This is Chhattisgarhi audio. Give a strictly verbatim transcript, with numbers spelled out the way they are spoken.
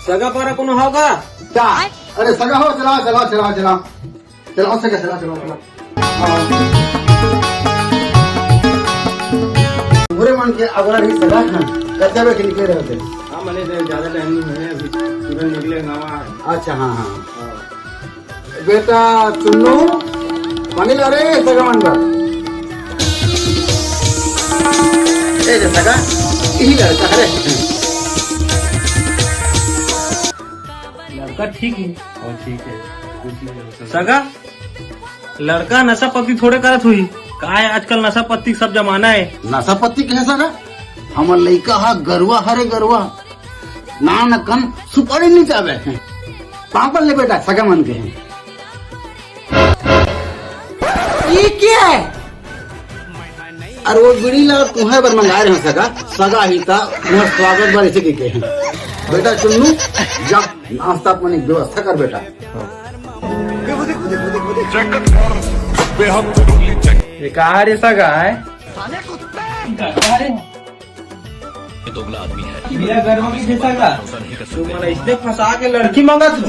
सगा पारा कोनो हव का? का? अरे सगा हो, चला, चला, चला, चला। चला, सगा, चला, चला, चला। हाँ। बुढ़े मन के अगला ही सगा है। कच्चा बैठ निकले रहते। हाँ, मने दे, ज्यादा टाइम नहीं है, अभी तुरंत निकले हवा। अच्छा, हाँ, हाँ। हाँ। बेटा चुन्नू, पानी ला रे, सगा मन बर। ए रे सगा, इही लड़का हरे। लड़का ठीक है। हाँ, ठीक है। सगा, लड़का नशा पत्ती थोड़े करत हुई। का है, आजकल नशा पत्ती सब जमाना है। नशा पत्ती के है सगा? हमर लइका हा गरुआ हरे गरुआ। ना न कन सुपारी नहीं चावे। पापड़ ले बेटा, सगा मन के हैं। ये क्या है? अरे वो बीड़ी ला तुम्हें बर मंगाए रहे सगा, सगा ही था, तुम्हारा स्वागत बर इसे के हैं। बेटा चुन्नू, जा नाश्ता पानी की व्यवस्था कर बेटा। ये कहाँ रे सगा है? ये दोगला आदमी है। मेरा घर में भी सगा। तू मन इसने फंसा के लड़की मांगा तू।